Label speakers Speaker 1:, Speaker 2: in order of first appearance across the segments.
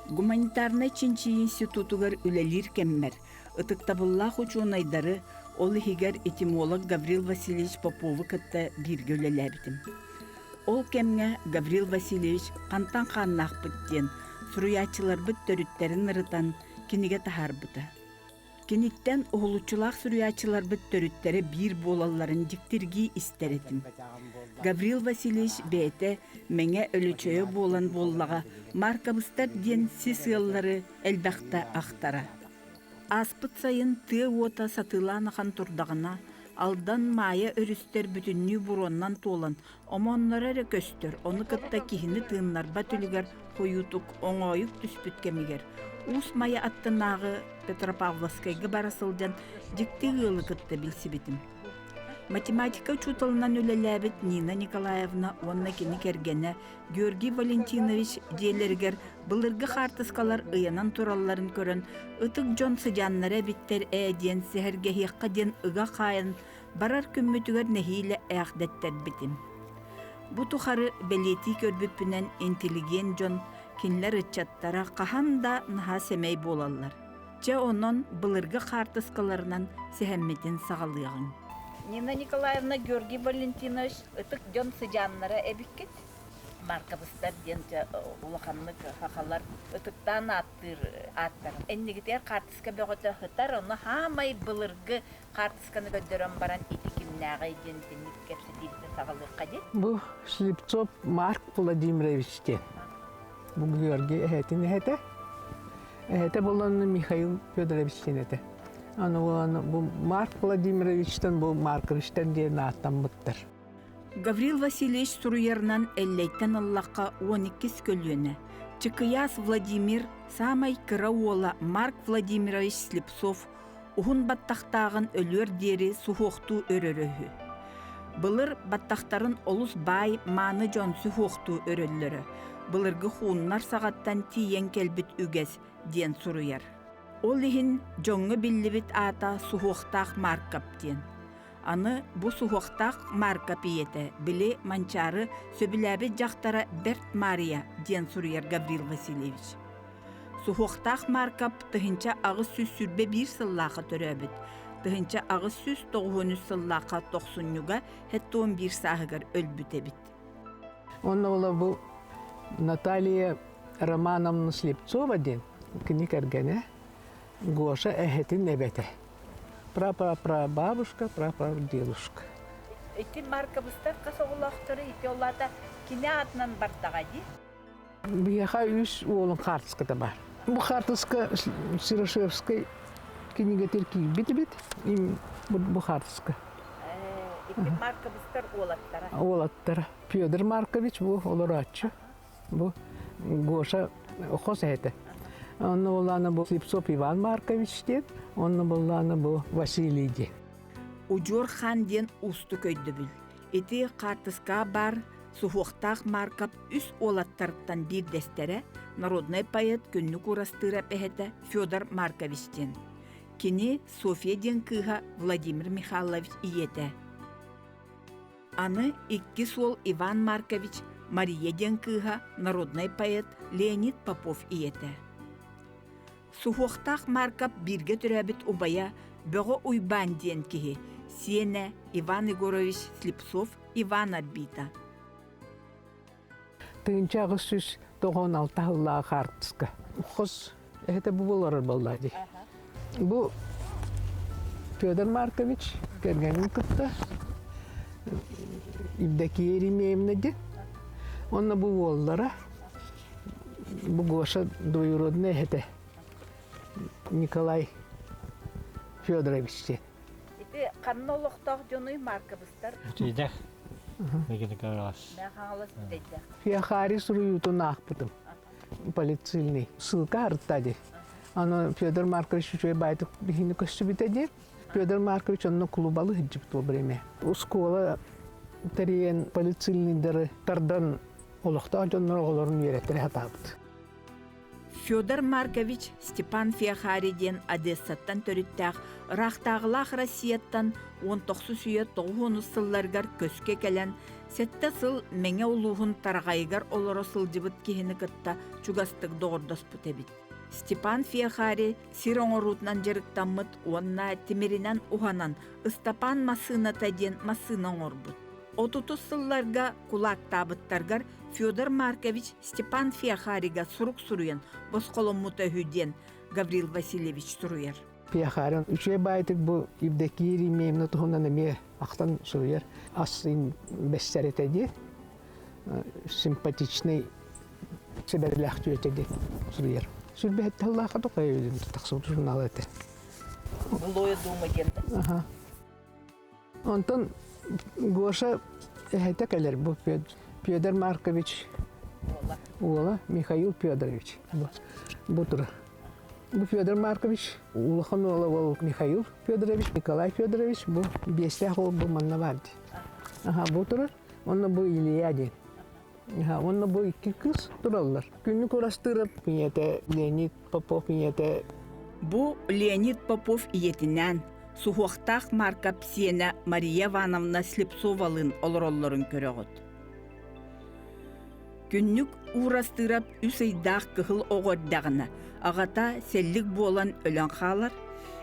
Speaker 1: Гуманитарнай чинчийии институтугар үлэлиир кэммэр ытыктабыллаах учуонайдары, ол иһигэр этимолог Гаврил Васильевич Попову кытта бииргэ үлэлээбитим. Ол кэмҥэ Гаврил Васильевич хантан хааннаахпыт диэн суруйааччыларбыт төрүттэрин ырытан кинигэ таһаарбыта. Киниттэн уһулуччулаах суруйааччыларбыт төрүттэрэ биир буолалларын дьиктиргии истэр этим. Гаврил Васильевич бэйэтэ Мэҥэ Өлөчөйө буолан буоллаҕа Марковыстар диэн сис ыаллары элбэхтэ ахтара. Ааспыт сайын тыа уота сатыылаан ахан турдаҕына, Алдан, Маайа өрүстэр бүтүннүү буруоннан туолан, омоонноро эрэ көстөр, ону кытта киһини тыыннарбат үлүгэр хойуутук оҥоойук түспүт кэмигэр Уус Майа аттынааҕы Петропавловскайга бара сылдьан дьикти ыалы кытта билсибитим. Математика учууталынан үлэлээбит Нина Николаевна уонна кини кэргэнэ Георгий Валентинович дьиэлэригэр былыргы хаартыскалар ыйанан туралларын көрөн, ытык дьон сыдьааннара эбиттэр ээ диэн сэһэргэһиэххэ диэн ыга хаайан барар күммүтүгэр нэһиилэ ээх дэттэрбитим. Бу тухары бэлиэтии көрбүппүнэн интеллигент дьон, кинилэр ыччаттара хаһан да наһаа сэмэй буолаллар. Чэ, онон былыргы хаартыскаларынан сэһэммитин саҕалыаҕыҥ. Нина Николаевна, Георгий Валентинович ытык дьон сыдьааннара эбиккит. Марковыстар диэн улаханнык сахалар ытыктаан ааттыыр ааттара. Иннигитигэр хаартыска бөҕөтө сытар, ону хаамай былыргы хаартысканы көрдөрөн баран ити кимнээҕий диэн итинник кэпсэтиибитин саҕалыахха дии.
Speaker 2: Бу Слепцов Марк Владимирович диэн. Бу Георгий эһэтин эһэтэ. Эһэтэ буолан Михаил Федорович диэн этэ. Аны буолан бу Марк Владимировичтан бу Марковичтан диэн ааттаммыттар.
Speaker 1: Гаврил Васильевич суруйарынан Эллэйтэн ыллахха 12 көлүөнэ. Чыкыйаас Владимир саамай кыра уола Марк Владимирович Слепцов уһун баттахтааҕын өлүөр диэри суһуохтуу өрөрө үһү. Былыр баттахтарын олус баай мааны дьон суһуохтуу өрөллөрө, былыргы хууннар саҕаттан тиийэн кэлбит үгэс диэн суруйар. Ол иһин дьоҥҥо биллибит аата Суһуохтаах Мааркап диэн. Аны бу Суһуохтаах Мааркап ийэтэ, били Манчаары сөбүлээбит дьахтара Бэрт Маарыйа диэн суруйар Гаврил Васильевич. Суһуохтаах Мааркап 1821 сыллаахха төрөөбүт, 1893 сыллаахха тохсунньуга 71 сааһыгар өлбүт эбит.
Speaker 2: Онно була бу Наталья Романовна Слепцова диэн кини кэргэнэ Гоша эһэтин эбэтэ. Пра-пра-пра-бабушка, пра-пра-дедушка.
Speaker 1: Ити Марковыстар хас оҕолоохтору ити ол аата кини аатынан бардаҕа дии?
Speaker 2: Биһиэхэ үс уолун хаартыската баар. Бу хаартыска Серошевскай кинигэтигэр киирбит эбит. Бу хаартыска.
Speaker 1: Ити Марковичтар уолаттара.
Speaker 2: Уолаттара. Федор Маркович бу олорооччу. Бу Гоша хос эһэтэ. Онно буоллаана бу Слепцов Иван Маркович диэн, онно буоллаана бу Василий диэн.
Speaker 1: Удьуор хаан диэн уустук өйдөбүл. Ити хаартыска баар Суһуохтаах Мааркап үс уолаттарыттан биирдэстэрэ народнай поэт Күннүк Уурастыырап эһэтэ Федор Маркович диэн. Кини Софья диэн кыыһа Владимир Михайлович ийэтэ. Аны иккис уол Иван Маркович Мария диэн кыыһа народнай поэт Леонид Попов ийэтэ. Суһуохтаах Мааркап бииргэ төрөөбүт убайа Бөҕө Уйбаан диэн киһи, сиэнэ Иван Егорович Слепцов Иван Арбита.
Speaker 2: 1896 сыллаах хаартыска. Хос эһэтэ бу буолар буолла дии. Бу Федор Маркович кэргэнин кытта Евдокия Еремеевна диэн. Онно бу уоллара Бу Гоша двоюродный эһэтэ Николай Федорович диэн.
Speaker 1: Ити ханна олохтоох дьонуй Марковыстар?
Speaker 3: Бүтүйдэх. Мегиникарас.
Speaker 1: Хаҥалас Бүтэйдэх.
Speaker 2: Феохари суруйуутун аахпытым. Полицейный. Ссылка арытта дии. Аны Федор Маркович үчүгэй баайтык биһини көстүбүтэ дии. Федор Маркович онно клубалы сылдьыбыт во время. Оскуола тэрийэн полицейныйдары тардан олохтоох дьоннор оҕолорун үөрэттэрэ сатаабыт.
Speaker 1: Федор Маркович Степан Феохари диэн Одессаттан төрүттээх ыраахтааҕылаах Россияттан уон тохсус үйэ тоҕус сылларыгар көскө кэлэн сэттэ сыл Мэҥэ улууһун Тараҕайыгар олоро сылдьыбыт киһини кытта чугастык доҕордоспут эбит. Степан Феохари сир оҥоруутунан дьарыктаммыт уонна тимиринэн уһанан Ыстапаан массыыната диэн массыына оҥорбут. Отутус сылларга кулаактаабыттаргар Федор Маркович Степан Феохарига сурук суруйан босхоломмута үһү диэн Гаврил Васильевич суруйар.
Speaker 2: Феохарин үчүгэй баайтык бу Евдокия Еремеевна туһунан эмиэ ахтан суруйар. Ас бэссэр этэ дии. Симпатичный сэбэрэлээх түөтэ диэн суруйар. Сүрбэһит тыллаах тахсыбыт журнал этэ.
Speaker 1: Былое дума диэн.
Speaker 2: Аха. Онтон Гоша эһэтэ кэлэр бу Петр Маркович уола Михаил Федорович бу тура. Бу Федор Маркович улахан уола ол Михаил Федорович, Николай Федорович бу биэстээх уол бу манна баар дии. Аха бу турар. Онно бу Илья диэн. Аха онно бу икки кыыс тураллар. Күннүк Урастыырап ийэтэ Леонид Попов ийэтэ
Speaker 1: Бу Леонид Попов ийэтинээн Суһуохтаах Маркап сиэнэ Мария Ивановна Слепцовалыын олороллорун көрөҕүт. Күннүк Уурастыырап үс ыйдаах кыһыл оҕо эрдэҕинэ аҕата сэллик буолан өлөн хаалар,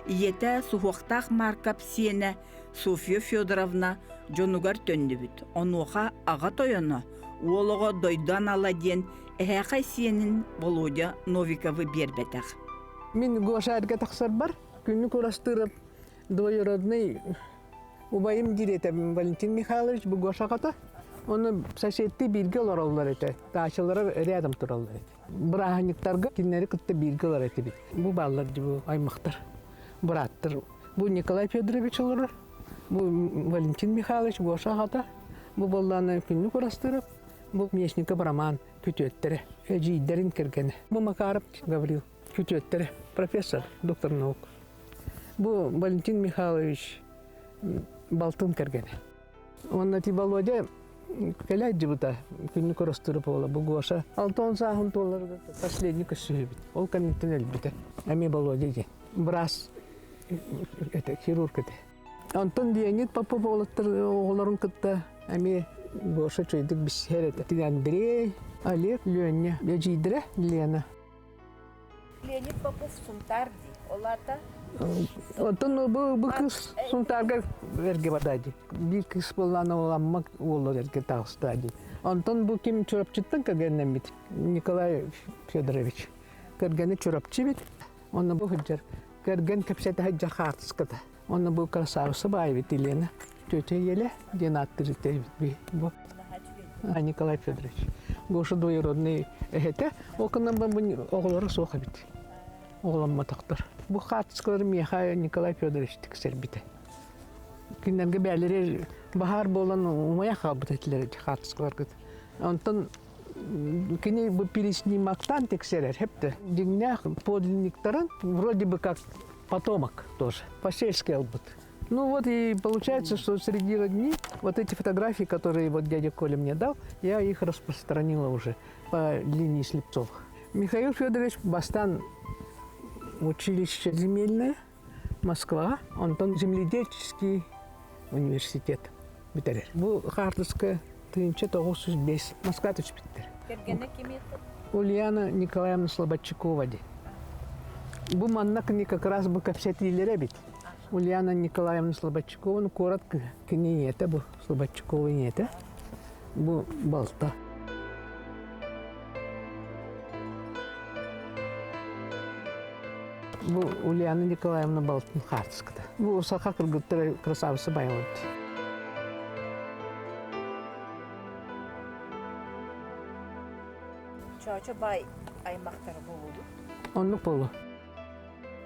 Speaker 1: ийэтэ Суһуохтаах Маркап сиэнэ Софья Федоровна дьонугар төннүбүт. Онуоха аҕа тойоно, уол оҕо дойду анала диэн эһээхэй сиэнин Володя Новиковы биэрбэтэх.
Speaker 2: Мин Гоша эргэ тахсарбар Күннүк Урастыырап двоюродный убайым диир этэ Валентин Михайлович бу Гоша аҕата. Ону соседтыы бииргэ олороллор этэ. Даачалара рядом тураллар этэ. Бырааһынньыктарга кинилэри кытта бииргэ олорор этибит. Бу бааллар дии бу аймахтар, бырааттар. Бу Николай Федорович олорор, бу Валентин Михайлович Гоша аҕата, бу буоллаана Күннүк Урастыырап, бу Местников Роман күтүөттэрэ, эдьиийдэрин кэргэнэ. Бу Макаров Гаврил күтүөттэрэ, профессор, доктор наук. Бу Валентин Михайлович балтын кэргэнэ. Уонна ти Володя кэлэ дьыбыта күннүк Ростырып буола бу Гоша алтон сааһын туоларыгар последний көссүһүбүт. Ол кэнниттэн өлбүтэ. Эмиэ Володя диэн. Быраас это хирург этэ. Онтон Леонид Попов уолаттар оҕолорун кытта эмиэ Гоша үчүгэйдик билсиһэр этэ. Андрей, Олег, Леня, эдьиийдэрэ Лена.
Speaker 1: Леонид Попов Сунтаар дии. Ол аата?
Speaker 2: Оттон бу, бу кыыс Сунтаарга эргэ барда дии. Биир кыыс буоллаана ол Амма уоллар эргэ таҕыста дии. Онтон бу ким Чурапчыттан кэргэннэммит Николай Федорович. Кэргэни Чурапчы эбит. Онно бу сылдьар кэргэн кэпсэтэ сылдьар хаартыската. Онно бу красавица баайбыт Елена. Тетя Еля диэн ааттыыр эбит бу. Николай Федорович. Гоша двоюродный эһэтэ. Ол гынан оҕолоро суох эбит. Оҕоломмотохтор. Бу хаартыскалары миэхэ Николай Федорович тиксэрбитэ. Кинилэргэ бээлэри баһаар буолан умайа хаалбыт этилэр хаартыскаларгыт. Онтон кини бу переснимактан тиксэрэр хепте. Дьиҥнээх подлинниктарын вроде бы как потомок тоже. По-сельски ылбыт. Ну вот и получается, что среди родни вот эти фотографии, которые вот дядя Коля мне дал, я их распространила уже по линии Слепцовых. Михаил Федорович бастаан училище земельное, Москва, онтон земледельческий университет бүтэрэр. Бу хаартыска 1905 Москва түспүттэр.
Speaker 1: Кэргэнэ ким этэ?
Speaker 2: Ульяна Николаевна Слободчикова диэн. Бу манна кини как раз бу кэпсэтиилэрэ эбит. Ульяна Николаевна Слободчикованы куорат кыһа. Кини ийэтэ бу Слободчикова ийэтэ. Бу балта. Бу Ульяна Николаевна балтын хаартыската. Бу саха кыргыттара красавица байылыт.
Speaker 1: Чоочо бай аймахтара буолуду.
Speaker 2: Оннук буолу.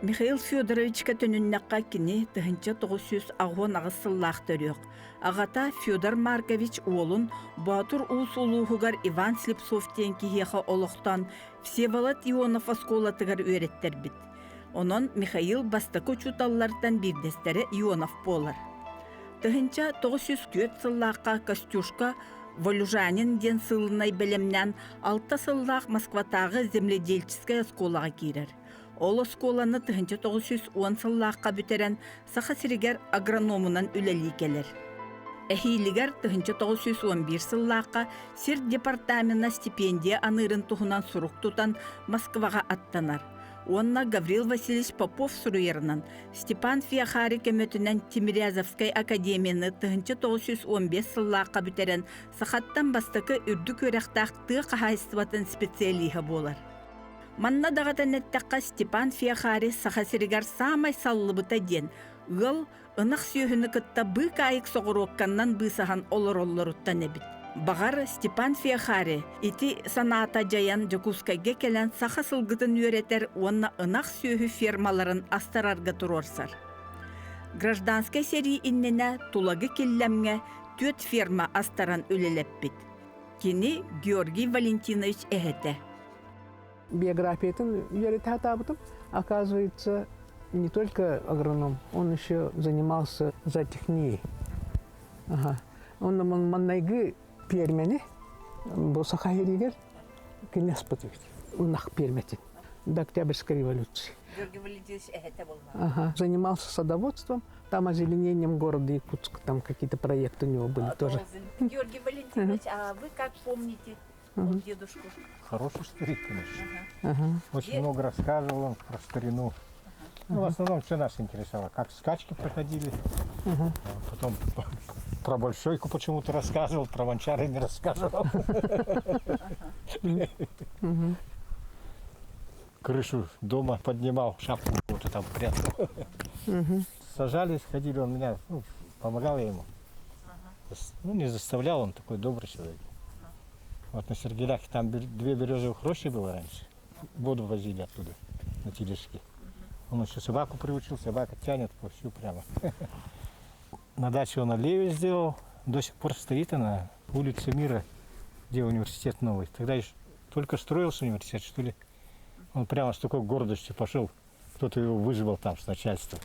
Speaker 1: Михаил Федоровичка төнүннэххэ кини 1998 сыллаах төрүөх. Аҕата Федор Маркович уолун Боотур Уус улууһугар Иван Слепцов диэн киһиэхэ олохтоон Всеволод Ионов оскуолатыгар үөрэттэрбит. Онон Михаил бастакы учууталлартан биирдэстэрэ Ионов буолар. 1904 сыллаахха Костюшка Волюжанин диэн сыылынай бэлэмнээн алта сыллаах Москватааҕы земледельческай оскуолаҕа киирэр. Ол оскуоланы 1910 сыллаахха бүтэрэн Саха сиригэр агрономунан үлэлии кэлэр. Эһиилигэр 1911 сыллаахха сир департамена стипендия аныырын туһунан сурук тутан Москваҕа аттанар уонна Гаврил Васильевич Попов суруйарынан Степан Феохари көмөтүнэн Тимирязевскай академияны 1915 сыллаахха бүтэрэн сахаттан бастакы үрдүк үөрэхтээх тыа хаһаайыстыбатын специалиһа буолар. Манна даҕатан эттэххэ, Степан Феохари Саха сиригэр саамай саллыбыта диэн ыал ынах сүөһүнү кытта быыкаайык соҕуруокканнан быысаһан олороллоруттан эбит. Баҕар, Степан Феохари ити санаата дьайан Дьокуускайга кэлэн саха сылгытын үөрэтэр уонна ынах сүөһү фермаларын астарарга туруорсар. Гражданскай сэрии иннинэ Тулагы Киллэмҥэ түөрт ферма астаран үлэлэппит. Кини Георгий Валентинович эһэтэ.
Speaker 2: Биографиятын үөрэтэ сатаабытым. Оказывается, не только агроном, он еще занимался зоотехнией. Ага. Он маннайгы пиэрмэни бу Саха сиригэр кини аспыт эбит. Ынах пиэрмэтин. До Октябрьской революции.
Speaker 1: Георгий Валентинович эһэтэ буолла.
Speaker 2: Ага. Занимался садоводством, там озеленением города Якутска, там какие-то проекты у него были тоже.
Speaker 1: Георгий Валентинович, а вы как помните вот дедушку?
Speaker 3: Хороший старик, конечно. Очень много рассказывал он про старину. Ну, в основном все нас интересовало, как скачки проходили. А потом про Большойку почему-то рассказывал, про Манчары не рассказывал. Крышу дома поднимал, шапку вот там прятал. Сажались, ходили, он меня, ну, помогал я ему. Ну, не заставлял, он такой добрый человек. Вот на Сергелях там две березовых рощи было раньше. Воду возили оттуда на тележке. Он еще собаку приучил, собака тянет по всю прямо. На даче он аллею сделал, до сих пор стоит она, улица Мира, где университет новый. Тогда еще только строился университет, что ли. Он прямо с такой гордостью пошел. Кто-то его вызвал там с начальства.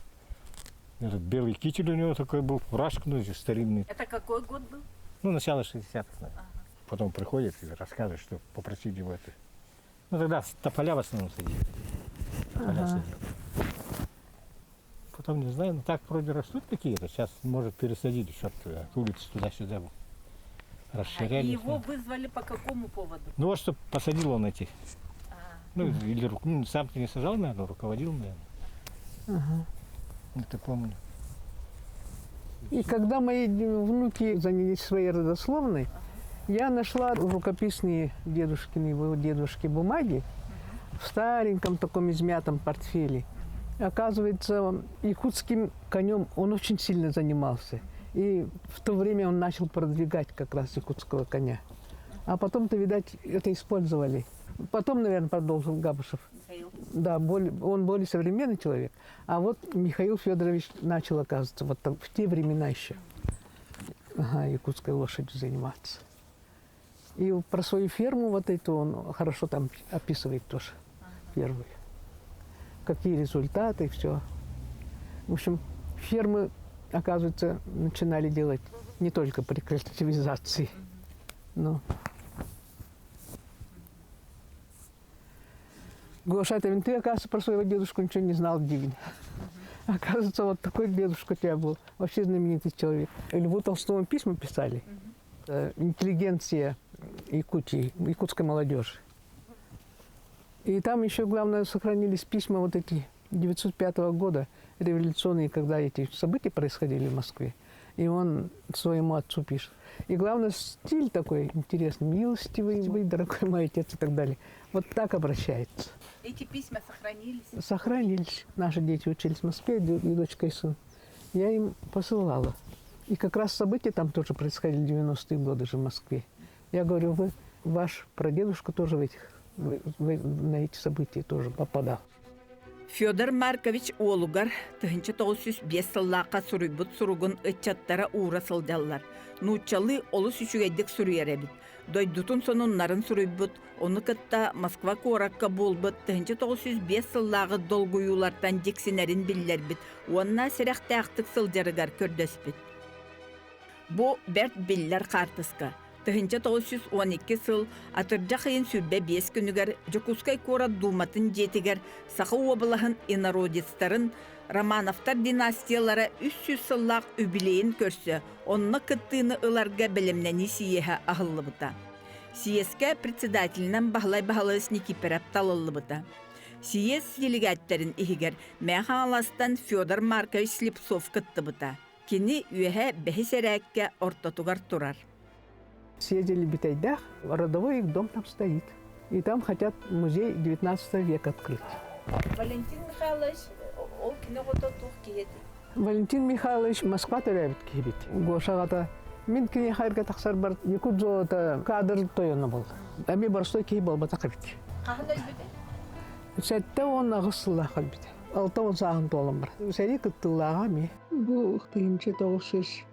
Speaker 3: Этот белый китель у него такой был, фуражка, ну, старинный.
Speaker 1: Это какой год был?
Speaker 3: Ну, начало 60-х, наверное. Ага. Потом приходит и рассказывает, что попросили его это. Ну, тогда тополя в основном садили. Тополя ага. садили. Потом, не знаю, ну так вроде растут какие-то. Сейчас, может, пересадили, черт, улицы туда-сюда расширяли.
Speaker 1: И его вызвали по какому поводу?
Speaker 3: Ну вот, что посадил он этих. А. Ну, или ну, сам-то не сажал, наверное, руководил, наверное.
Speaker 2: Ага.
Speaker 3: Это помню.
Speaker 2: И когда мои внуки занялись своей родословной, я нашла рукописные дедушкины, его дедушки бумаги в стареньком таком измятом портфеле. Оказывается, якутским конем он очень сильно занимался. И в то время он начал продвигать как раз якутского коня. А потом-то, видать, это использовали. Потом, наверное, продолжил Габышев.
Speaker 1: Михаил.
Speaker 2: Да, более, он более современный человек. А вот Михаил Федорович начал, оказывается, вот там, в те времена еще ага, якутской лошадью заниматься. И про свою ферму вот эту он хорошо там описывает тоже, первую. Какие результаты, все. В общем, фермы, оказывается, начинали делать не только при коллективизации, но Гоша, ты, оказывается, про своего дедушку ничего не знал, Дивин. Оказывается, вот такой дедушка у тебя был. Вообще знаменитый человек. Льву Толстому письма писали. Интеллигенция Якутии, якутской молодежи. И там еще, главное, сохранились письма вот эти 905 года, революционные, когда эти события происходили в Москве. И он своему отцу пишет. И главное, стиль такой интересный, милостивый, вы, дорогой мой отец и так далее. Вот так обращается.
Speaker 1: Эти письма сохранились?
Speaker 2: Сохранились. Наши дети учились в Москве, и дочка, и сын. Я им посылала. И как раз события там тоже происходили в 90-е годы же в Москве. Я говорю, вы, ваш прадедушка тоже в этих, в, в, на эти события тоже попадал.
Speaker 1: Федор Маркович уолугар 1905 сыллаахха суруйбут суругун ыччаттара уура сылдьаллар. Нууччалыы олус үчүгэйдик суруйар эбит. Дойдутун сонуннарын суруйбут, ону кытта Москва куоракка буолбут 1905 сыллааҕы долгуйуулартан дьиксинэрин биллэрбит уонна сэрэхтээхтик сылдьарыгар көрдөспүт. Бу бэрт биллэр хаартыска. 1912 сыл атырдьах ыйын 25 күнүгэр Дьокуускай куорат Дууматын дьиэтигэр Саха уобалаһын инородецтарын Романовтар династиялара 300 сыллаах үбүлүөйүн көрсө онно кыттыыны ыларга бэлэмнэнии сийиэһэ аһыллыбыта. Съезкэ председателинэн Баһылай Баһылайыс Никифоров талыллыбыта. Съезд делегаттарын иһигэр Мэҥэ Хаҥаластан Федор Маркович Слепцов кыттыбыта. Кини үөһэ бэһис эрээккэ ортотугар турар.
Speaker 2: Съездили Битайдах, родовой их дом там стоит. И там хотят музей 19 века открыть.
Speaker 1: Валентин Михайлович ол кини оҕото туох киһи
Speaker 2: Валентин Михайлович Москва төрөөбүт киһибит. Гоша аҕата мин киниэхэ эргэ тахсарбар Якут золото кадр тойоно буолла. Эми боростой киһи буолбатах эбит.
Speaker 1: Хаһан өлбүтэ?
Speaker 2: 78 сыллаах өлбүтэ. 60 сааһын туолан бар. Сэрии кыттыылааҕа эмиэ. Бу 1960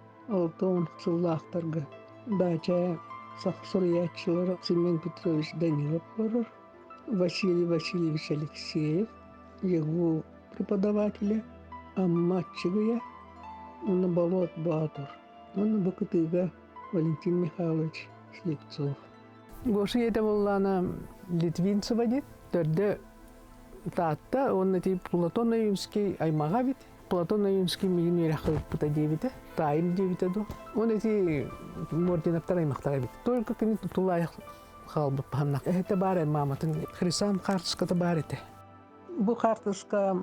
Speaker 2: сыллаахтарга даача саха суруйааччылара Семен Петрович Данилов олорор, Василий Васильевич Алексеев, ЕГУ преподавателэ, Амма Аччыгыйа уонна Болот Боотур уонна бу кытыыга Валентин Михайлович Слепцов. Гоша ийэтэ буоллаана Литвинцева диэн төрдө Таатта уонна ити Платон Ойунский аймаҕа эбит. Платон Ойунский миигин үөрэххэ ыыппыта диэбитэ, таайым диэбитэ дуу. Уонна ити Мординовтар аймахтара эбит. Только кини тулаайах хаалбыт баһаннах. Эһэтэ баар ээ мааматын Хрисан хаартыската баар этэ.
Speaker 4: Бу хаартыска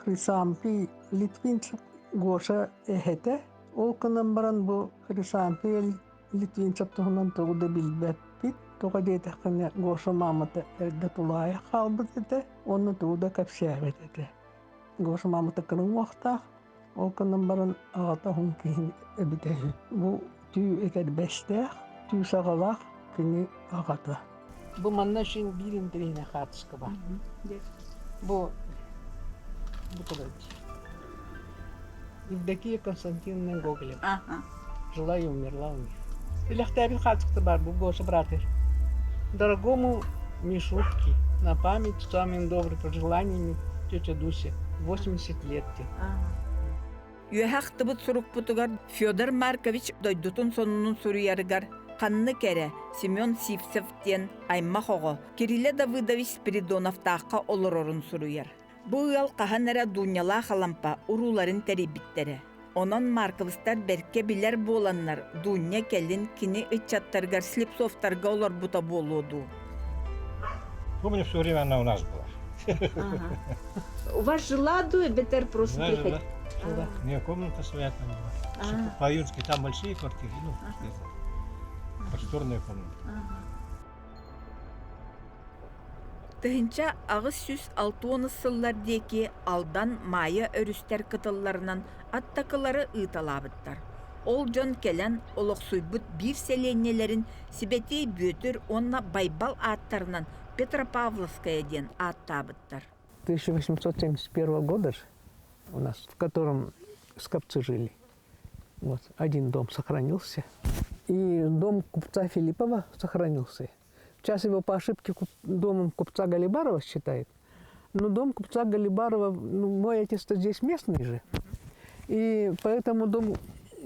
Speaker 4: Хрисампий Литвинцев Гоша эһэтэ. Ол гынан баран бу Хрисампий Литвинцев туһунан тугу да билбэппит. Тоҕо диэтэххинэ, Гоша маамата эрдэ тулаайах хаалбыт этэ уонна тугу да кэпсээбэт этэ. Гоша маамата кыра уҥуохтаах, ол гынан баран аҕата уһун киһи эбитэ үһү. Бу түү этэрбэстээх, түү саҕалаах кини аҕата.
Speaker 2: Бу манна үшін биир интэриэһинэй хаартыска баар. Бу бу Евдокия Константиновна Гоголева. Жила и умерла у них. Илэхтээбит хаартыската баар бу Гоша братыр. Дорогому Мишутке на память с самыми добрыми пожеланиями тетя Дуся 80 лет тебе.
Speaker 1: Үөһэ ахтыбыт сурукпутугар Федор Маркович дойдутун сонунун суруйарыгар ханнык эрэ Семен Сивцев диэн аймах оҕо Кириллэ Давыдович Спиридоновтаахха олорорун суруйар. Бу ыал хаһан эрэ Дуунньалаах Алампа урууларын тэрийбиттэрэ. Онон Марковстар бэркэ билэр буоланнар, Дуунньа кэлин кини ыччаттарыгар Слепцовтарга олорбута буолуо дуу.
Speaker 3: Помню, все время она у нас была.
Speaker 1: У вас жила ду, бетер просто
Speaker 3: Жила, жила. У нее комната своя там была. По-аюнски там большие квартиры, ну, это, просторная комната.
Speaker 1: 1860 сыллар диэки Алдан, Майа өрүстэр кытылларынан аттакылары ыыталаабыттар. Ол дьон кэлэн олохсуйбут биир сэлиэнньэлэрин Сибэтиэй Бүөтүр уонна Байбал ааттарынан Петропавловская диэн ааттаабыттар.
Speaker 2: 1871 года же у нас, в котором скопцы жили. Вот, один дом сохранился. И дом купца Филиппова сохранился. Сейчас его по ошибке домом купца Галибарова считают. Но дом купца Галибарова, ну, мой отец-то здесь местный же. И поэтому дом,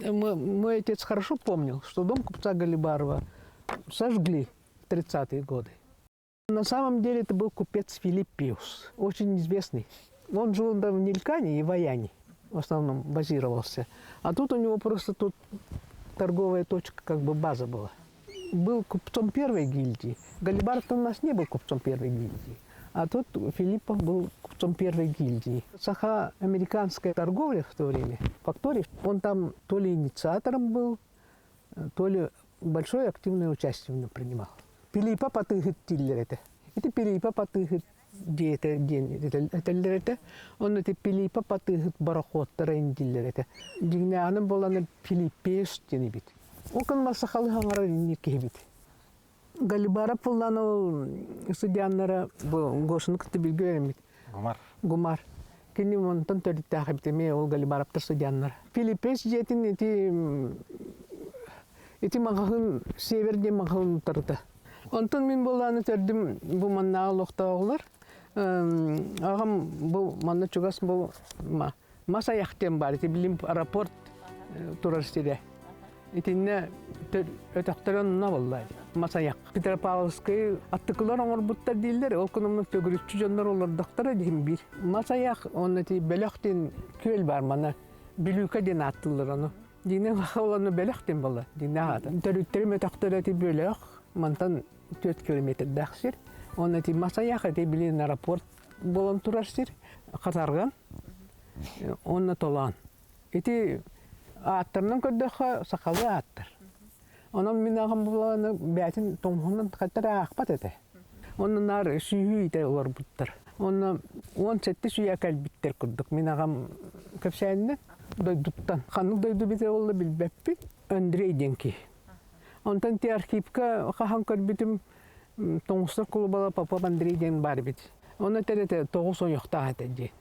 Speaker 2: мой отец хорошо помнил, что дом купца Галибарова сожгли в 30-е годы. На самом деле это был купец Филиппиус, очень известный. Он жил да, в Нелькане и Ваяне в основном базировался. А тут у него просто тут торговая точка, как бы база была. Был купцом первой гильдии. Галибаров у нас не был купцом первой гильдии. А тут Филиппов был купцом первой гильдии. Саха-американская торговля в то время, фактория, он там то ли инициатором был, то ли большое активное участие в нем принимал. Пилипа атыыһыт дииллэр этэ. Ити Пилипа атыыһыт диэтэ диэн этэллэр этэ. Онно ити Пилипа атыыһыт борохуоттара дииллэр этэ. Дьиҥнээҕинэн буолан Филиппес диэн эбит. Ол кынмар сахалыы хаҥарар инник киһибит. Галибаров буллан ол сыдьааннара бу Гошаны кытта бииргэ үөрэммит.
Speaker 3: Гумар.
Speaker 2: Гумар. Кини онтон төрүттээх эбит эмиэ ол Галибаровтар сыдьааннара. Филиппес дьиэтин ити Ити маҕаһыын Север диэн маҕаһыын утарыта. Онтон мин буолааны төрдүм бу маннааҕы олохтооҕулар. Аҕам бу манна чугас бу мас айах диэн баар. Ити билим аэропорт турар сирэ. Итиннэ өтөхтөрө онно буолла. Масайах. Петропавловскай аттыкылар оҥорбуттар дииллэр. Ол кунумна төгүрүччү дьоннор олордохторо диһин биир. Масайах онно ти бөлөх диэн күөл бар мана. Бүлүүкэ диэн ааттыыллар ону. Динэ олону бөлөх диэн буолла. Динэ аата. Төрүттэрим өтөхтөрө ти бөлөх. Мантан 4 километрдаах сир. Онно ти Масайах эти билин аэропорт буолан турар сир. Хатарган. Онно толоон. Ити ааттарынан көрдөххө сахалыы ааттар. Онон мин аҕам булааны бэйэтин тоҥуһунан хаттар аахпат этэ. Онно наар сүүһүү итэ олорбуттар. Онно 17 сүйэ кэлбиттэр курдук. Мин аҕам кэпсээнинэн дойдуттан. Ханнык дойду битэ буолла билбэппин. Андрей диэн киһи. Онтон ти архивка хаһан көрбүтүм Тоҥустар кулубала Попов Андрей диэн баар эбит. Онно этэр этэ тоҕус ойохтоох этэ дии.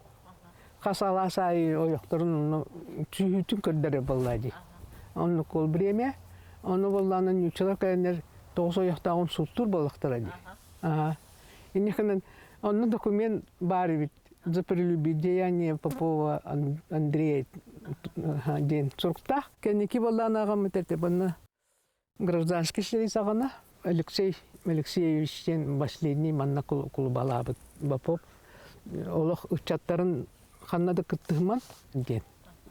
Speaker 2: Хас алаас аайы ойохторун онно сүһүүтүн көрдөрөр буолла дии. Оннук ол бириэмэ. Ону буоллаҕына нууччалар кэлэннэр тоҕус ойохтооҕун сууттуур буоллахтара дии. Аха. Инникинэн онно документ баар эбит за прелюбодеяние Попова Андрея диэн суруктаах. Кэнники буоллаҕына аҕам этэр манна Гражданский сэрии саҕана Алексей Алексеевич диэн последний манна кулубалаабыт Попов олох ыччаттарын ханна да кыттыһыман диэн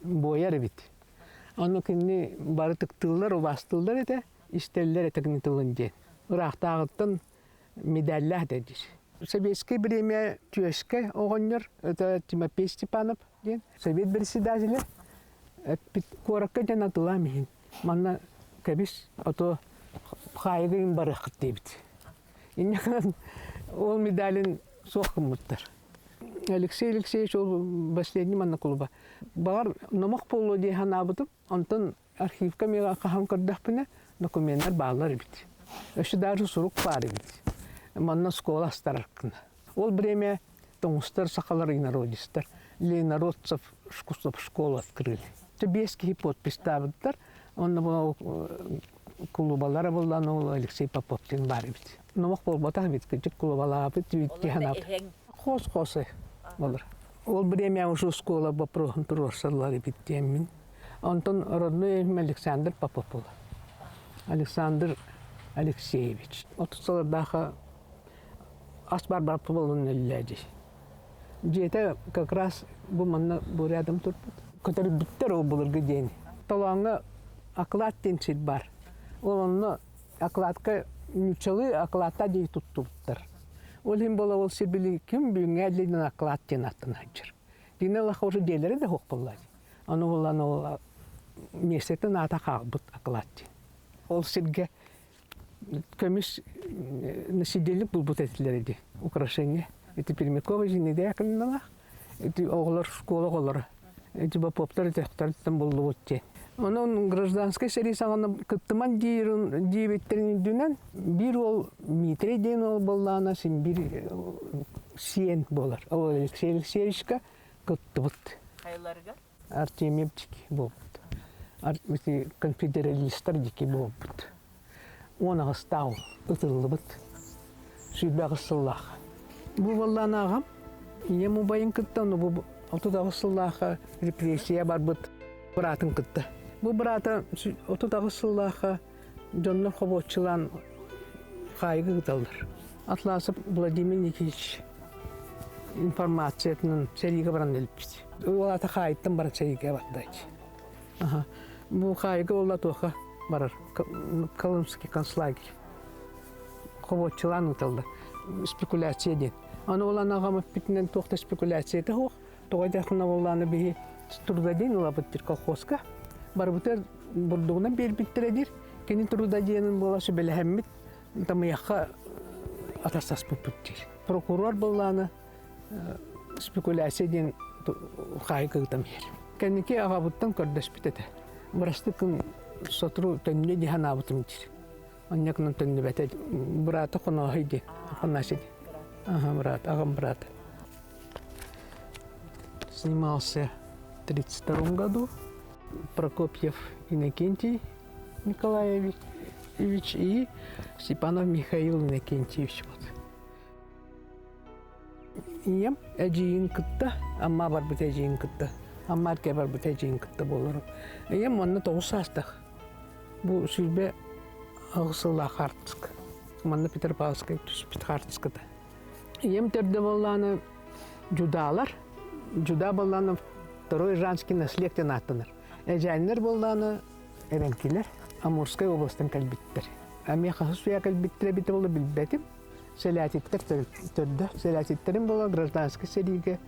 Speaker 2: буойар эбит. Ону кинини бары тыктыыллар, убаастыыллар этэ, истэллэр этэ кини тылын диэн. Ыраахтааҕыттан медаллаах этэ диир. Советское время түөскэ оҕонньор, это Тимофей Степанов диэн совет председателэ эппит куоракка диэн атылаам иһин Манна кэбис, а то хаайыгын барыаххыт диэбит. Инньэ гынан ол медалин суох гыммыттар. Алексей Алексеевич ол последний манна кулуба. Баҕар номох буолуо дии санаабытым. Онтон архивка миэхэ хаһан көрдөхпүнэ докуменнар бааллар эбит. Өссө даже сурук баар эбит. Манна школа астарар гына. Ол время тоҥустар сахалар инородецтар ленародцев школу открыли. Биэс киһи подписьтаабыттар. Онно бу кулубалара буллан ол Алексей Попов диэн баар эбит. Номох буолбатах эбит, кырдьык кулубалаабыт дии Хос-хосы болар. Ол время уже школа вопроһун туруорсаллар эбит диэммин. Онтон родной Александр Попов буолар. Александр Алексеевич. 30 сыллардаахы ас бар барпы буолун өллөө дии. Дьиэтэ как раз бу манна бу рядом турбут. Көтөрбүттэр ол былыргы диэни. Толооҥҥо оклад диэн сир бар. Ол онно окладка нууччалыы окладта дии туттубуттар. Ол иһин буола ол сир били ким бүгүҥҥэ диэн оклад диэн аттана сылдьар. Дина лаха уже дьиэлэрэ да суох буолла дии. Аны булан ол миэстэтин аата хаалбыт оклад диэн. Ол сиргэ көмүс насиделик булбут этилэр ди украшение ити Пермякова Зинаида Яковлевналаах ити оҕолор школа оҕолоро ити Поповтар өтөхтөрүттэн буллубут диэн онон гражданскай сэрии саҕана кыттыман диирин диэбиттэрин үрдүнэн биир уол Дмитрий диэн уол буоллаҕына син биир сиэн буолар ол Алексей Алексеевичка кыттыбыт
Speaker 1: Хайларыгар?
Speaker 2: Артемьев дики буолбут. Ити конфедералистар дики буолбут. 18 ытыллыбыт. 28 сыллаах. Бу буоллаан аҕам ийэм убайын кытта бу 38 сыллаахха репрессия барбыт быраатын кытта. Бу быраата 38 сыллаахха дьоннор хобуоччулаан хаайыга ыыталлар. Атласов Владимир Никитич информациятынан сэриигэ баран өлбүт. Ол аата хаайыттан баран сэриигэ барда. Аха. Бу хаайыга буолла туохха барар Колымский концлагерь. Хобуоччулаан ыыталлар. Спекуляция диэн. Аны ол анаҕам эппитинэн туох да спекуляцията суох. Тоҕо диэххинэ буоллаҕына биһи трудодень ылабыт диир колхозка. Барыбытыгар бурдугунан биэрбиттэрэ диир. Кини трудоденин буола сүбэлэһэммит тамыйахха атастаспыппыт диир. Прокурор буоллаҕына спекуляция диэн хаайык ыытан иһэр. Кэнники аҕабыттан көрдөспүт этэ. Бырастыкын сотору төннүө дии санаабытым диир. Онньакынан төннүбэтэ. Быраата Хонооһой диэн. Афанасий. Ага, брат, аҕам брат. Снимался в 1932 году. Прокопьев Иннокентий Николаевич и Степанов Михаил Иннокентьевич. Вот. Ийэм эдьиийин кытта, Амма барбыт эдьиийин кытта, Амма эргэ барбыт эдьиийин кытта буоларым. Ийэм онно тоҕус саастаах. Бу 28 сыллаах хаартыска. Манна Петропавловскай түспүт хаартыската. Ийэм төрдө буоллааны Дьудаалар. Дьудаа буоллааны второй женский наследие диэн ааттанар. Эдьээннэр буоллааны эбэҥкилэр Амурскай областан кэлбиттэр. Эмиэ хаһыс үйэ кэлбиттэрэ эбитэ буолла билбэтим. Сэлээтиттэр төрдө. Сэлээтиттэрим буолла гражданскай сэриигэ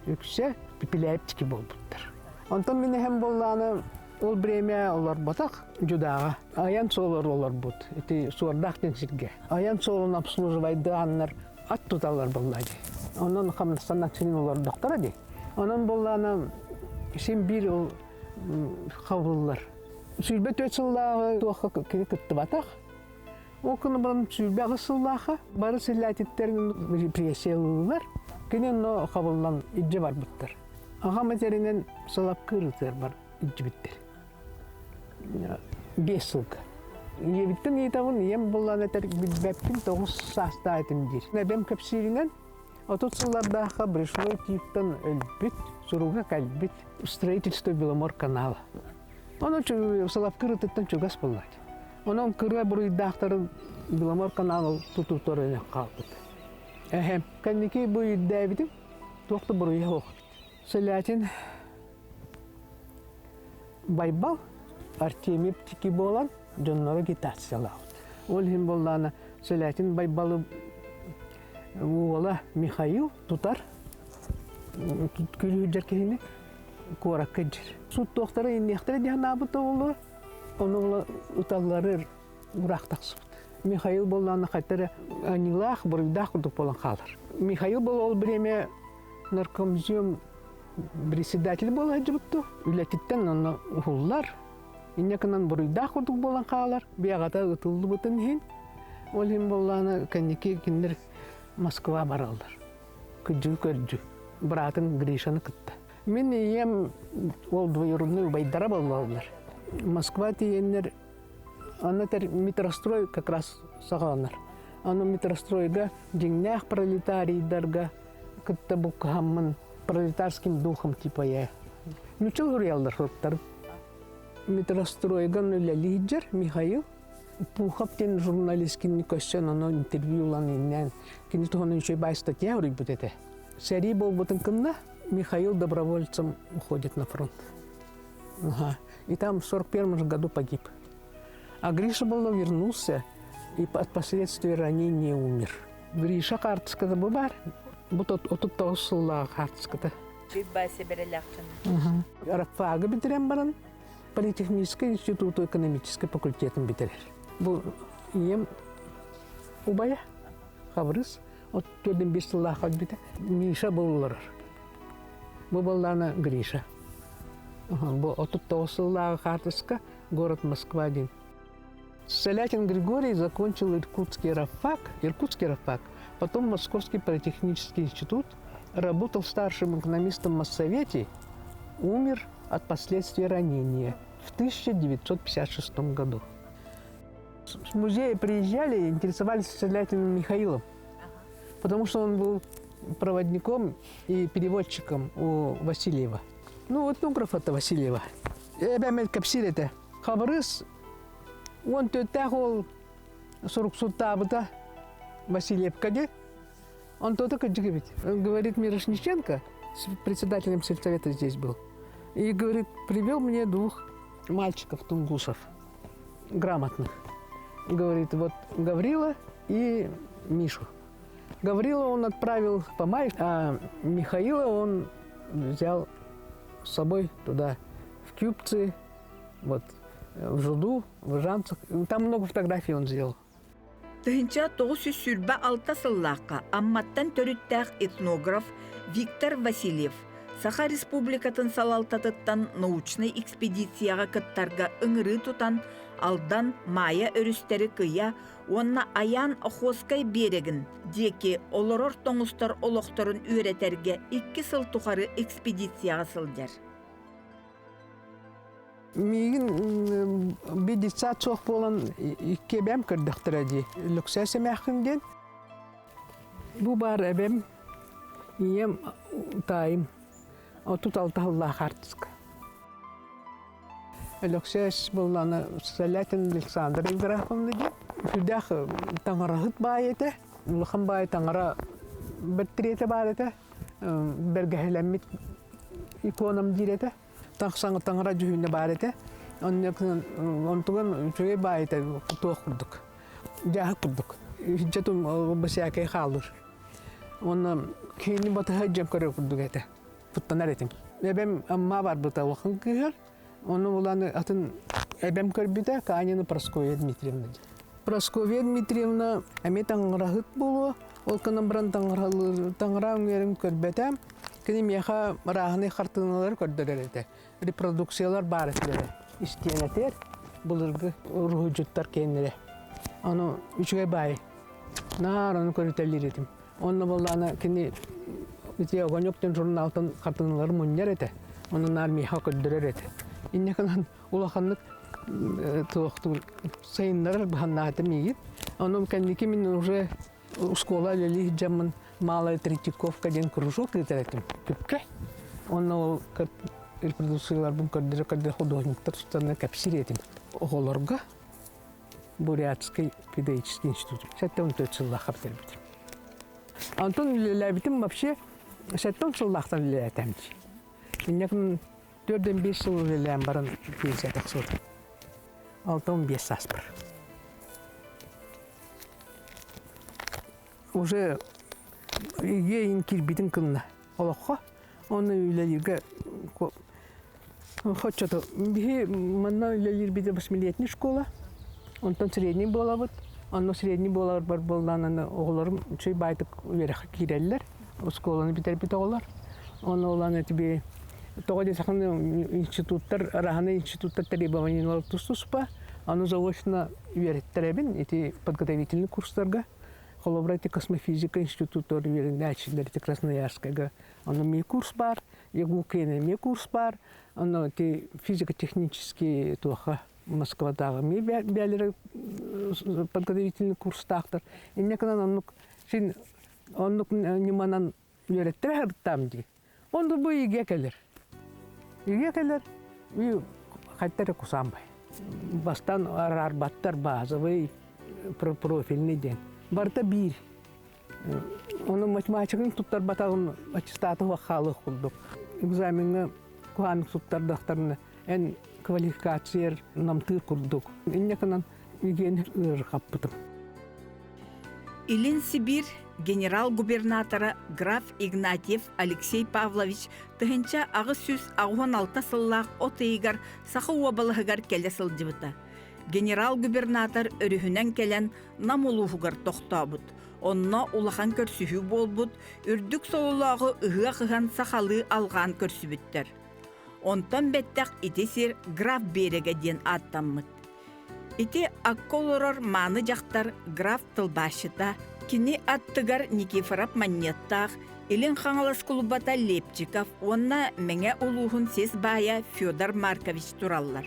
Speaker 2: үксэ Пепеляевчики буолбуттар. Онтон мин эһэм буоллааны ол время олорботох Дьудааҕа. Айан суолар олорбут. Ити суордаах диэн сиргэ. Айан суолун обслуживайдыаннар ат туталлар буолла дии. Онон хамнастанан син олордохторо дии. Онон буоллаана син биир ол хабыллар. 24 сыллааҕы туохха кини кыттыбатах. Ол күн баран 28 сыллаахха бары силлээтиттэрин репрессия ыллылар. Кини онно хабыллан илдьэ барбыттар. Аҕам этэринэн Соловкыр ытыар бар илдьибиттэр. 5 сылга. Ийэбиттэн ыйытабын, ийэм булан этэр билбэппин 9 саастаах этим диир. Эбэм кэпсииринэн 30 сыллардаахха брюшной типтэн өлбүт, суруга кэлбит строительство Беломор канала. Онон Соловкыр ытыттан чугас буоллаат. Онон кыра буруйдаахтарын Беломор канал тутуутар өнөх хаалбыт. Эһэм, кэнники бу ирдээбитим, туох да буруйа суох эбит. Сэлээтин Байбал Артемий Птики буолан дьонноро агитациялаабыт. Ол иһин буоллаҕына Сэлээтин Байбалы уола Михаил тутар күлүһүрдэр киһини куоракка илдьэр. Суттуохтара инниэхтэрэ диэн анаабыт оҕолор ону ыталлары ураах тахсыбыт. Михаил буоллаҕына хайта эрэ аньыылаах, буруйдаах курдук буолан хаалар. Михаил был ол время наркомзем председатель буола сылдьыбыт үлэтиттэн онно уһуллар. Инньэ гынан буруйдаах курдук буолан хаалар. Биаҕата ытыллыбытын иһин ол иһин буоллаҕына кэнники кинилэр Москва бараллар. Кыдьыы көрдү. Быраатын Гришаны кытта. Мин ийэм ол двоюродной убайдара буоллаллар. Москва тиийэннэр аны метрострой как раз саҕаланар. Аны метростройга дьиҥнээх пролетарийдарга кытта буккаһаммын пролетарским духом типа я. Нучча суруйаллар суруктарын. Метростройга үлэлиир Михаил Пухов диэн журналист кинини көрсөн ону интервью ылан иннээн кини туһунан үчүгэй баай статья суруйбут этэ. Сэрии буолбутун кынна Михаил добровольцем уходит на фронт. Ага. И там в 41 году погиб. А Гриша было вернулся и от последствий ранения умер. Гриша хаартыската бу баар. Бу 39 сыллаах хаартыската.
Speaker 1: Бася бэрэлээхчэн.
Speaker 2: Рабфагы бүтэрэн баран Политехнический институту экономический факультетын бүтэрэр. Бу ийэм убайа Хабырыс от 45 сыллаах өлбүтэ. Миша булларар. Бу буоллаана Гриша. Бу 39 сыллааҕы хаартыска город Москва диэн. Солятин Григорий закончил Иркутский рабфак, Иркутский рабфак, потом Московский политехнический институт, работал старшим экономистом в Моссовете, умер от последствий ранения в 1956 году. С музея приезжали, интересовались Солятиным Михаилом, потому что он был проводником и переводчиком у Васильева. Ну, этнограф это Васильева. Эбэм кэпсиир этэ. Хабырыс 14-тээх уол суруксуттаабыта Васильевка диэн. Он то кырдьык эбит. Говорит Мирошниченко, председателем сельсовета здесь был, и говорит, привел мне двух мальчиков тунгусов, грамотных. Говорит, вот Гаврила и Мишу. Гаврила он отправил по май, а Михаила он взял с собой туда, в Кюбцы, вот, в Жуду, в Жанцах. Там много фотографий он сделал.
Speaker 1: 1926 сыллаахха Амматтан төрүттээх этнограф Виктор Васильев Саха Республикатын салалтатыттан научнай экспедицияҕа кыттарга ыҥырыы тутан Алдан, Майа өрүстэри кыйа уонна Айаан Охотскай биэрэгин диэки олорор тоҥустар олохторун үөрэтэргэ 2 сыл тухары экспедицияҕа сылдьар.
Speaker 2: Миигин би детсад суох буолан икки эбэм көрдөхтөрө дии. Лөксөөс эмээххин диэн. Бу баар эбэм, ийэм таайым 36 сыллаах хаартыска. Өлөксөөс буоллаҕына Солятин Александр Евграфовна диэн сүрдээх таҥараһыт баай этэ. Улахан баай таҥара бэртириэтэ баар этэ. Бэргэһэлэммит иконам диир этэ. Тахсан таҥара дьүһүнэ баар этэ. Онтуган үчүгэй баай этэ туох курдук. Дьааһык курдук. Дьэ босякай хаалыр. Уонна киһини батыһа дьэм көрөр курдук этэ. Куттанар этим. Эбэм Амма барбыта улахан кыыһар. Ону булан атын эбэм көрбүтэ Канина Прасковья Дмитриевна диэн. Прасковья Дмитриевна эмиэ таҥараһыт буолуо. Ол гынан баран таҥара үҥэрин көрбөтө. Кини миэхэ ырааһынай хартыыналары көрдөрөр этэ. Репродукциялар баар этилэрэ. Истиэнэтигэр былыргы уруһуйдьуттар киэннэрэ. Ону үчүгэй баай. Наар ону көрүтэлиир этим. Онно буоллаҕына кини ити Огонек диэн журналтан хартыыналары мунньар этэ. Ону наар миэхэ көрдөрөр этэ. Инньэ гынан улаханнык туохтуур сайыннарар быһаннаата миигин. Ону кэнники мин уже школа үлэлии сылдьаммын Малая Третьяковка диэн кружок ыытар этим түпкэ. Онно ол репродукцияларбын көрдөрө-көрдөрө художниктар тустарынан кэпсиир этим. Оҕолорго Бурятский педагогический институт 74 сыллаахха бүтэрбитим. Онтон үлэлээбитим вообще 70 сыллаахтан үлэлээтэм дии. Инньэ 4-5 сыл үлэлээн баран пенсия тахсыбытым. 65 сааспар. Уже иин киирбитин кынна олоххо. Оны үлэлииргэ Хоччото биһи манна үлэлиирбит восьмилетний школа, онтон средний буолабыт. Онно средний буоларбар буоллаан оҕолорум үчүгэй баайтык үөрэххэ киирэллэр. Оскуоланы бүтэрбит оҕолор. Ону олан эти тоҕо диэтэххинэ институттар, араһаны институттар требованиялар тус-туспа. Аны заочно үөрэттэрэбин ити подготовительный курстарга. Холобура ити космофизика институтугар үөрэнээччилэр ити Красноярскайга Онно эмиэ курс баар, ЯГУК-ны эмиэ курс баар, онно ити физико-технический туоха Москватааҕы эмиэ бэйэлэрэ подготовительный курстаахтар. Инньэ гынан оннук син оннук ньыманан үөрэттэрэ сырыттаам дии. Онно бу игэ кэлэр. Игэ кэлэр, хайта эрэ кусаамбай. Бастаан араарбаттар базовый, профильный диэн. Барыта биир. Ону математиканы туттарбатаҕын аттестаты хаалыах курдук. Экзамеҥҥа куһааннык туттардахтарына эн квалификацияр намтыыр курдук. Инньэ гынан игиэн ыарырҕаппытым.
Speaker 1: Илин Сибиир генерал-губернатора граф Игнатьев Алексей Павлович 1886 сыллаах от ыйыгар Саха уобалаһыгар кэлэ сылдьыбыта. Генерал-губернатор өрүһүнэн кэлэн Нам улууһугар тохтообут. Онно улахан көрсүһүү буолбут, үрдүк сололооҕу ыһыах ыһан сахалыы алҕаан көрсүбүттэр. Онтон бэттэх ити сир Граф Биэрэгэ диэн ааттаммыт. Ити акка олорор мааны дьахтар граф тылбаасчыта, кини аттыгар Никифоров Манньыаттаах, Илин Хаҥалас кулубата Лепчиков уонна Мэҥэ улууһун сис баайа Федор Маркович тураллар.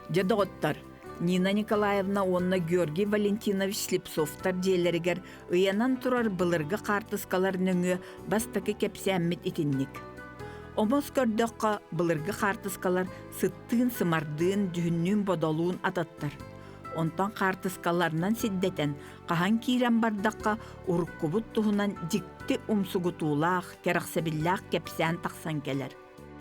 Speaker 1: Дьэ, доҕоттор, Нина Николаевна уонна Георгий Валентинович Слепцовтар дьиэлэригэр ыйанан турар былыргы хаартыскалар нөҥүө бастакы кэпсээммит итинник. Омос көрдөххө, былыргы хаартыскалар сыттыын-сымардыын, дьүһүннүүн-бодолуун ататтар. Онтон хаартыскаларынан сирдэтэн, хаһан киирэн бардахха, уруккубут туһунан дьикти умсугутуулаах, кэрэхсэбиллээх кэпсээн тахсан кэлэр.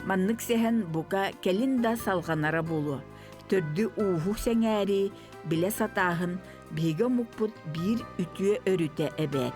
Speaker 1: Маннык сэһэн бука кэлин да салҕанара буолуо. Төрдү-ууһу сэҥээрии, билэ сатааһын биһиги омукпут биир үтүө өрүтэ эбээт.